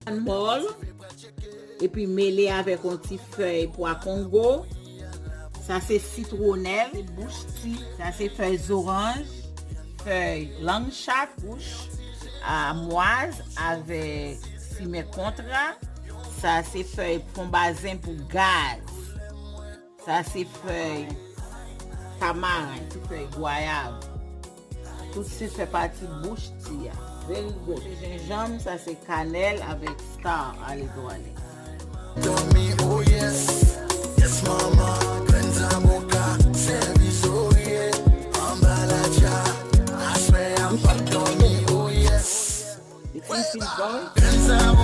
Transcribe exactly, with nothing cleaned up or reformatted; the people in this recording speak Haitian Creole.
Mòl, epi mele avèk yon ti fèy pwa kongo. Sa se sitwonèl, bouch ti. Sa se fèy zoranj, fèy lang chat, bouch amwaz avèk simen kontra. Sa se fèy fonbazen pou gaz. Sa se fèy tamaren, ti fèy gwayav. Tout se fè pati bouch ti a. Very good. Jenjanm, sa se kanèl avèk star ale dwale. Dòmi, oh yes. Yes, mama, grenn zaboka, sèvi zorye, anba latya, aswè a m p ap dòmi, oh yes. Li fin fin bon. Grenn zaboka.